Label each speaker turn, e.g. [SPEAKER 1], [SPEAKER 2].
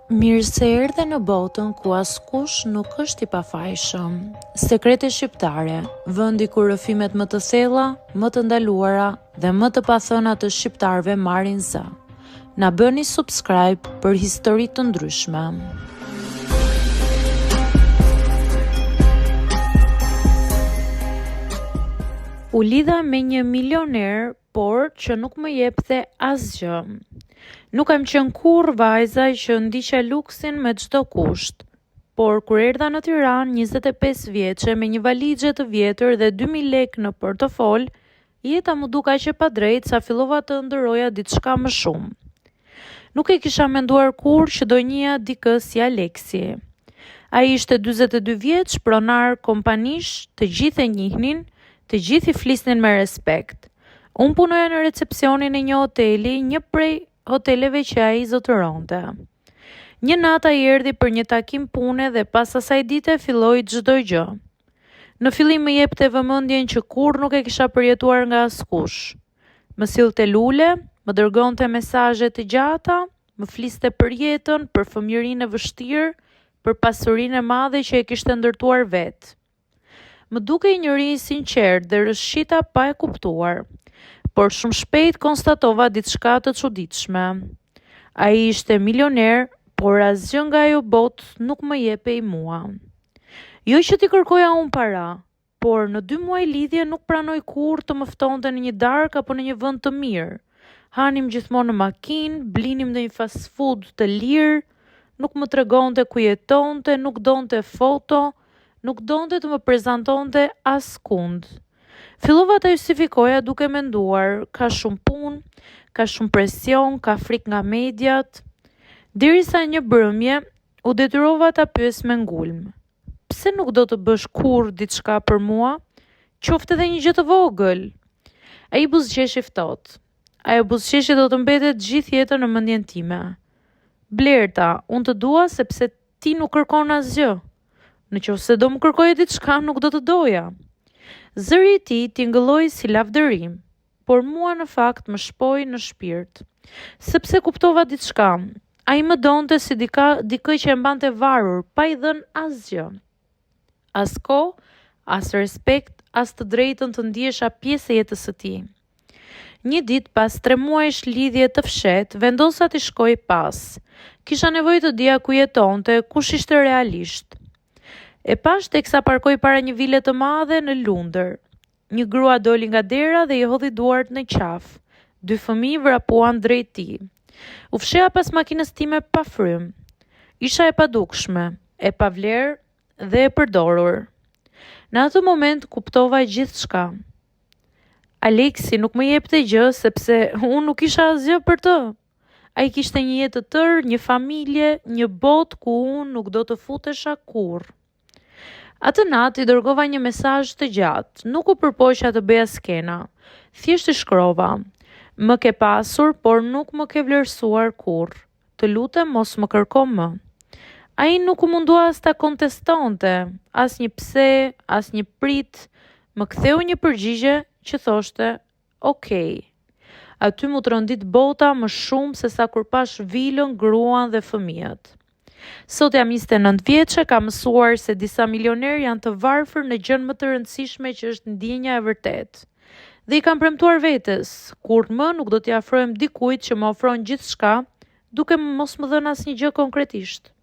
[SPEAKER 1] Mirë se erdhe në botën ku askush nuk është i pafajshëm. Sekrete shqiptare, vendi ku rrëfimet më të thella, më të ndaluara dhe më të pathëna të shqiptarëve marrin zë. Na bëni subscribe për histori të ndryshme. U lidha me një milioner por që nuk më jepte asgjë. Nuk kam qenë kurrë vajza që ndiqja luksin me çdo kusht, por kur erdha në Tiranë 25 vjeçe me një valixhe të vjetër dhe 2000 lekë në portofol, jeta m'u duk aq e padrejtë sa fillova të ëndërroja diçka më shumë. Nuk e kisha menduar kurrë që do njihja dikë si Aleksi. Ai ishte 42 vjeç, pronar kompanish, të gjithë e njihnin, të gjithë i flisnin me respekt. Unë punoja në recepcionin e një hoteli, një prej hoteleve që ai zotëronte. Një natë ai erdhi për një takim pune dhe pas asaj dite filloi çdo gjë. Në fillim më jepte vëmendjen që kurrë nuk e kisha përjetuar nga askush. Më sillte lule, më dërgonte mesazhe të gjata, më fliste për jetën, për fëmijërinë e vështirë, për pasurinë e madhe që e kishte ndërtuar vetë. Më dukej njeri i sinqertë dhe rrëshqita pa e kuptuar. Por shumë shpejt konstatova diçka të çuditshme. Ai ishte milioner, por asgjë nga ajo botë nuk më jepej mua. Jo që t'i kërkoja unë para, Por në dy muaj lidhje nuk pranoi kurrë të më ftonte në një darkë apo në një vend të mirë. Hanim gjithmonë në makinë, blinim ndonjë fast food të lirë, nuk më tregonte ku jetonte, nuk donte foto, nuk donte të më prezantonte askund. Fillova ta justifikoja duke menduar, ka shumë punë, ka shumë presion, ka frikë nga mediat. Derisa një mbrëmje u detyrova ta pyes me ngulm. Pse nuk do të bësh kurrë diçka për mua, qoftë edhe një gjë të vogël? Ai buzëqeshi ftohtë. Ajo buzëqeshje do të mbetet gjithë jetën në mendjen time. Blerta, unë të dua sepse ti nuk kërkon asgjë. Në qoftë se do më kërkoje diçka, nuk do të doja. Zëri i tij tingëlloi si lavdërim, por mua në fakt më shpoi në shpirt. Sepse kuptova diçka, ai më donte si dika, dikë që e mbante varur, pa i dhënë asgjë. As kohë, as respekt, as të drejtën të ndihesha pjesë e jetës së tij. Një ditë pas tre muajsh lidhje të fshehtë, vendosa t'i shkoj pas. Kisha nevojë të dija ku jetonte, kush ishte realisht. E pashë teksa parkoi para një vile të madhe në Lundër. Një grua doli nga dera dhe i hodhi duart në qafë. Dy fëmijë vrapuan drejt tij. U fsheha pas makinës time pa frymë. Isha e padukshme, e pavlerë dhe e përdorur. Në atë moment kuptova gjithçka. Aleksi nuk më jepte gjë sepse unë nuk isha asgjë për të. Ai kishte një jetë të tërë, një familje, një botë ku unë nuk do të futesha kurrë. Atë natë i dërgova një mesazh të gjatë, nuk u përpoqa të bëja skena. Thjesht i shkrova: Më ke pasur, por nuk më ke vlerësuar kurrë. Të lutem mos më kërko më. Ai nuk u mundua as ta kontestonte, asnjë pse, asnjë prit, më ktheu një përgjigje që thoshte Ok. Aty m'u trondit bota më shumë sesa kur pashë vilën, gruan dhe fëmijët. Sot jam 29 vjeçe, kam mësuar se disa milionerë janë të varfër në gjënë më të rëndësishme që është ndjenja e vërtetë. Dhe i kam premtuar vetes, kurrë më nuk do t'i afrohem dikujt që më ofron gjithçka, duke mos më dhënë asnjë gjë konkretisht.